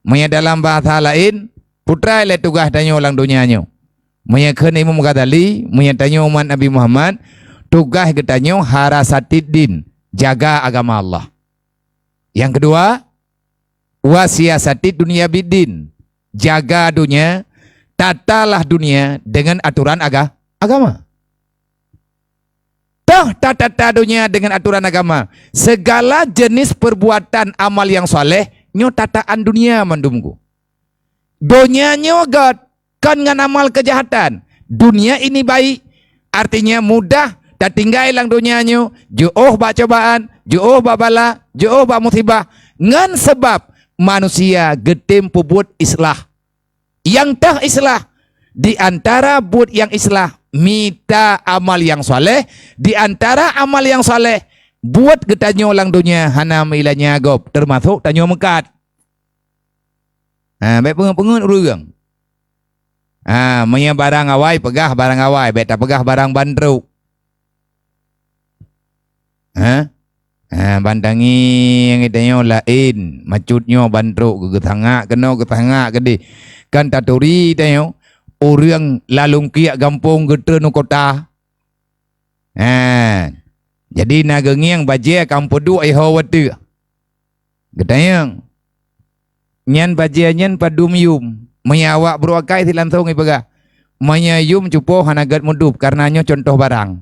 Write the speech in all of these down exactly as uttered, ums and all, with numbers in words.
Meunyoe dalam bahasa laén, peutrai lé tugaih tanyoe lam donya nyoe. Meunyoe kheun Imam Ghazali, meunyoe tanyoe umat Nabi Muhammad, tugaih geutanyoe harasatid din, jaga agama Allah. Nyang keudua, wa siyasatid dunya biddin, jaga dunia, tatalah dunia dengan aturan aga-, agama. Toh tatata dunia dengan aturan agama, segala jenis perbuatan amal nyang saleh nyoe tataan dunia mandum ku. Donya nyoe gét, kon ngon amal keujahatan. Dunia ini baik, artinya mudah tatinggai lam donya nyoe, jiôh bak cobaan, jiôh bak bala, jiôh bak musibah. Ngon sabab manusia geutem peubuet islah. Nyang teuh islah, di antara buet nyang islah, mita amal nyang saleh, di antara amal nyang saleh, buet geutanyoe lam donya hana meuilanya gob, teumasok tanyoe meukat. Ha, bék peungeut-peungeut ureuëng. Ha, meunyoe barang awai, peugah barang awai, bék tapeugah barang ban trok. Ha? Ha, ban tangieng geutanyoe laén, macut nyoe ban trok, geusangak keunoe, geusangak keudeh. Kan taturi tanyoe, ureuëng lalong kiek gampông geutreun u kota. Ha. Jadi na geungieng bajée ka peuduek iho watée. Geutanyong. Nyan bajée nyan padum yum? Meunyoe awak brok akai sit langsong ipeugah, "Meunyoe yum cupo hana gét meudup, kareuna nyoe cuntoh barang."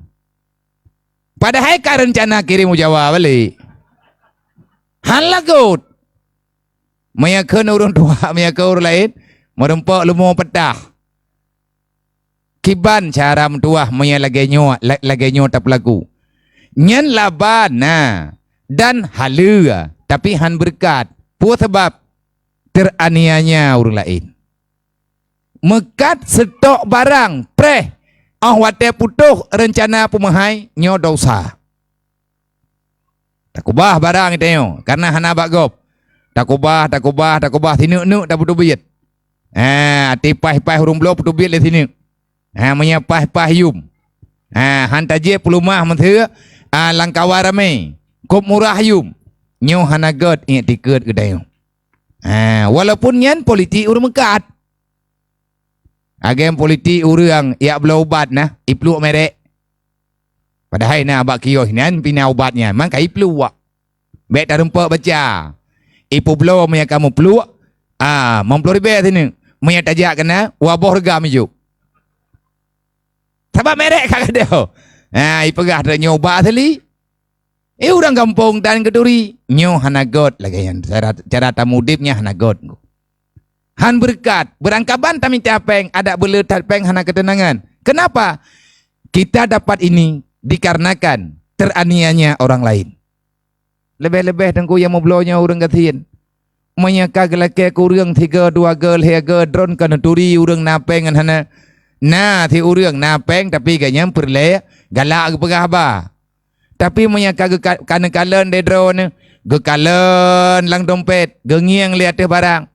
Padahai ka reuncana kirém u Jawa balek. Han lagot. Meunyoe kheun ureuëng tuha, meunyoe kheun ureuëng laén, meurumpok leumo peutah. Kiban cara meutuwah meunyoe lagée nyoe, la-, lagée nyoe tapeulaku? Nyan laba na dan haleue, tapi han beureukat. Peue sabab? Teuraniaya ureuëng laén. Meukat seutok barang, preh, óh watée putôh reuncana peumeuhai, nyoe desya. Takubah barang geutanyoe, kareuna hana bak gob. Takubah, takubah, takubah, sineuk-neuk tapeuteubiet. Ha, até paih-paih ureuëng bloe peuteubiet lé sineuk. Ha, meunyoe paih-paih yum. Ha, han tajép peuleumah meuseu, ha, lam kawan ramé. Kôb murah yum. Nyoe hana gét iék tikeue geutanyoe. Ha, walaupun nyan politik ureuëng meukat. Agen politik ureuëng jak bloe ubat na, ipluek merek. Padahai na bak kios nyan pih na ubat nyan, mangka ipluek. Bék tarumpok baca. Ipeubloe meunyoe ka meupluek, ah, limong ploh ribée sineuk. Meunyoe tajak keunan, dua boh reuga mijôk. Sabab merek ka gadôh. Ha, ipeugah droe nyoe ubat asli. Eh, ureuëng gampông tan geuturi, nyoe hana gét lagée nyan. Cara, cara tamudim nyan hana gét. Han beureukat, beurangkaban tamita péng, adak beuleutat péng hana keuteunangan. Kenapa? Kita dapat ini dikarenakan teraniayanya orang lain. Leubeh-leubeh teungku nyang meubloe nyoe ureuëng gasien. Meunyoe ka geulakée keu ureuëng sigoe, dua goe, lhée goe, droe ka neuturi ureuëng na péng ngon hana. Na si ureuëng na péng, tapi gobnyan peureulée galak geupeugah haba. Tapi meunyoe ka geuka-, ka neukalon lé droeneuh, geukalon lam dompet, geungieng lé ateueh barang.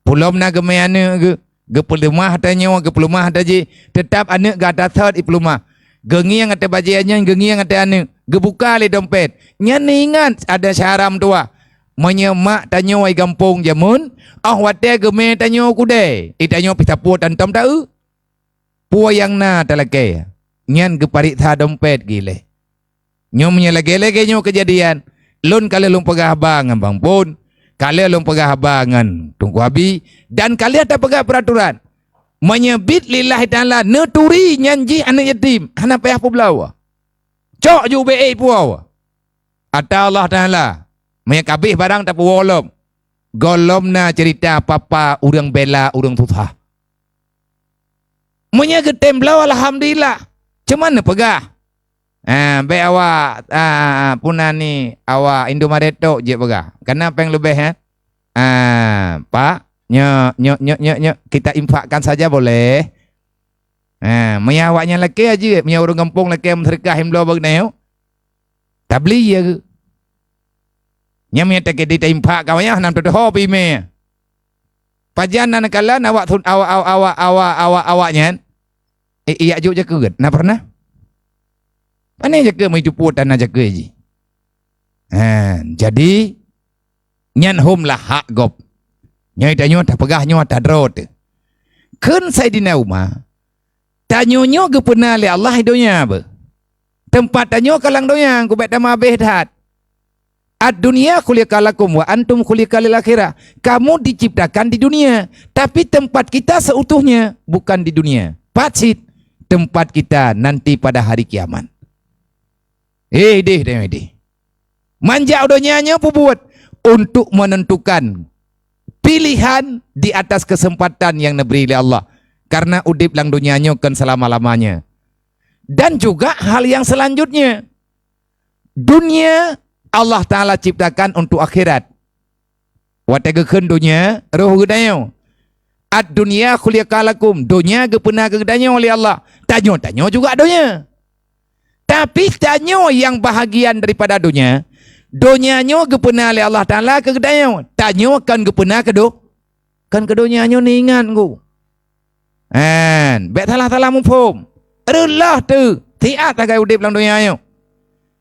Pulom na geumé aneuëk geuh, geupeuleumah ata nyoe, geupeuleumah ata jih, teutab aneuëk gata sot ipeuleumah. Geungieng ateueh bajée nyan, geungieng ateueh aneuëk, geubuka lé dompet. Nyan neuingat ada syara meutuwah. Meunyoe mak tanyoe i gampông jameun, óh watée geumé tanyoe kudée, i tanyoe pih sapeue tantom taeu. Peue nyang na talakée, nyan geupareksa dompet geuh ilée. Nyoe meunyoe lagée-lagée nyoe keujadian, lôn ka lheueh lôn peugah haba ngon Bang Pon, ka lheueh lôn peugah haba ngon Teungku Abi, dan ka lheueh tapeugah peuratoran. Meunyoe biet lillahi ta'ala neuturi nyan jih aneuëk yatim, hana payah peubloe. Cok ju ubé ék puwoe. Ata Allah Ta'ala, meunyoe ka abéh barang tapuwoe lom, gohlom na ceurita papa ureuëng bela ureuëng susah. Meunyoe geutem bloe, alhamdulillah. Cuma neupeugah, ah, bék awak, ah, puna ni awak Indomaret tok jeuet peugah. Kana péng leubeh, eh? Ah, Pak, nyoe, nyoe, nyoe, nyoe, nyoe, kita infakkan saja boleh. Ah, meunyoe awaknyan lakée jeuet, meunyoe ureuëng gampông lakée meuseudeukah imbloe bak geutanyoe, tabli ya geuh. Nyan meunyoe takedi tainfak ka wayah, nam teutuho pih mé. Pajan na neukalon awak sun-, awak, awak, awak, awak, awak, awak nyan? Eh, eh, jak jok jakeuet, na pernah? Pane jakeuet meutupeue tana jakeuet jih? Ha, jadi, nyan hom lah hak gob. Nyoe tanyoe tapeugah nyoe ata droe teuh. Kheun Saidina Umar, "Tanyoe nyoe geupeuna lé Allah donya beuh. Teumpat tanyoe ka lam donya, kubek tamah abéh that. Ad-dunya khuliqa lakum wa antum khuliqa lil akhirah. Kamu diciptakan di dunia, tapi tempat kita seutuhnya bukan di dunia. Pat cit, tempat kita nanti pada hari kiamat." Eh, ideh, tanyoe ideh. Manjak u donya nyoe peubuet untuk menentukan pilihan di atas kesempatan yang neubri lé Allah. Karena udeb lam donya nyoe kon selama-lamanya. Dan juga hal yang selanjutnya. Dunia Allah Taala ciptakan untuk akhirat. Watée geukheun donya, roh geutanyoe. "Ad-dunya khuliqa lakum," donya geupeuna keu geutanyoe lé Allah. Tanyoe, tanyoe juga donya. Tapi tanyoe nyang bahagian daripada donya, donya nyoe geupeuna lé Allah Taala keu geutanyoe. Tanyoe kon geupeuna keu do-, kon keu donya nyoe, neuingat ku. Hen, bék salah-salah muphom. Reuloh teuh, siat sagai udeb lam donya nyoe.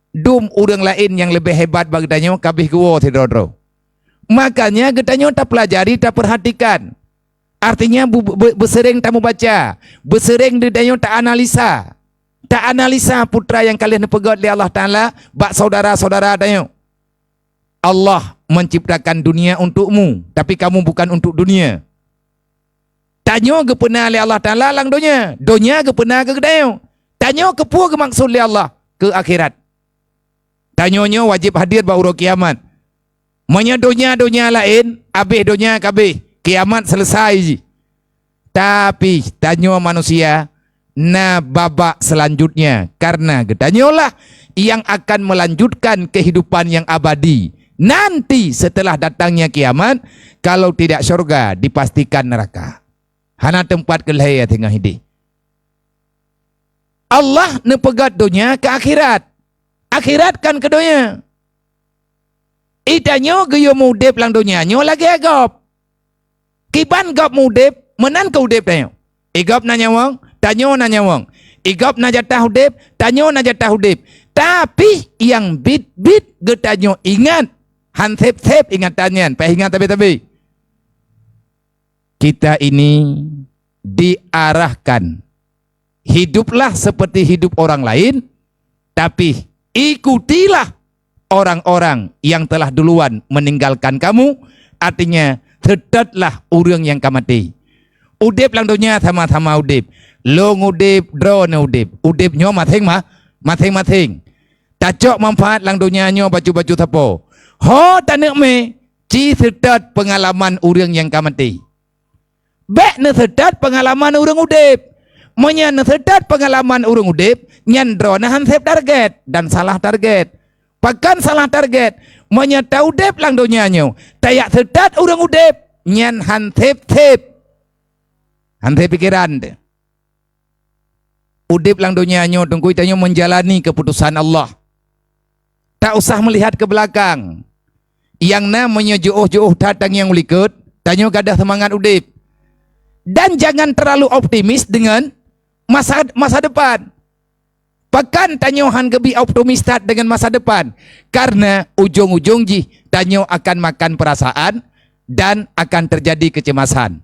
Dum ureuëng laén nyang leubeh hebat bak geutanyoe ka abéh geuwoe sidroe-droe. Makanya geutanyoe tapeulajari, tapeurhatikan. Artinya, bu-, bu-, beuseureng tamubaca, beuseureng geutanyoe taanalisa. Taanalisa peue nyang ka lheueh neupeugét lé Allah Taala bak syedara-syedara tanyoe. Allah menciptakan dunia untukmu, tapi kamu bukan untuk dunia. Tanyoe geupeuna lé Allah Taala lam donya, donya geupeuna keu geutanyoe. Tanyoe keupeue geumaksud lé Allah? Keu akhirat. Tanyoe nyoe wajéb hadir bak uroe kiamat. Meunyoe donya-donya laén, abéh donya ka abéh, kiamat seuleusoe jih. Tapi tanyoe manusia na babak selanjutnya, karena geutanyoe lah yang akan melanjutkan kehidupan yang abadi nanti setelah datangnya kiamat. Kalau tidak syurga, dipastikan neraka. Hana teumpat keu lhée teungoh ideh. Allah neupeugét donya keu akhirat. Akhirat kon keu donya. Geutanyoe geuyue meu-udeb lam donya nyoe lagée gob. Kiban gob meu-udeb, meunan keu udeb tanyoe. Igob na nyawöng, tanyoe na nyawöng. Igob na jatah udeb, tanyoe na jatah udeb. Tapi nyang biet-biet geutanyoe ingat, han seb-seb ingatan nyan, payah ingat tabe-tabe. Kita ini diarahkan, hiduplah seperti hidup orang lain, tapi ikutilah orang-orang yang telah duluan meninggalkan kamu, artinya, seutôt lah ureuëng nyang ka maté. Udeb lam donya sama-sama udeb. Lôn udeb, droeneuh udeb. Udeb nyoe maséng-ma-, maséng-maséng. Tacok manfaat lam donya nyoe bacut-bacut sapo. Ho taneuk mé, ci seutôt peungalaman ureuëng nyang ka maté. Bék neuseutôt peungalaman ureuëng udeb. Meunyoe neuseutôt peungalaman ureuëng udeb, nyan droeneuh han seb target dan salah target. Pakon salah target? Meunyoe taudeb lam donya nyoe, tajak seutôt ureuëng udeb, nyan han seb-seb. Han seb pikeran teuh. Udeb lam donya nyoe, teungku, tanyoe menjalani keputusan Allah. Tak usah melihat ke belakang. Nyang na meunyoe jiôh-jiôh that tangieng u likot, tanyoe gadôh seumangat udeb. Dan jangan terlalu optimis dengan masa, masa depan. Pakon tanyoe han geubi optimis that dengan masa depan? Karena ujong-ujong jih tanyoe akan makan perasaan dan akan terjadi kecemasan.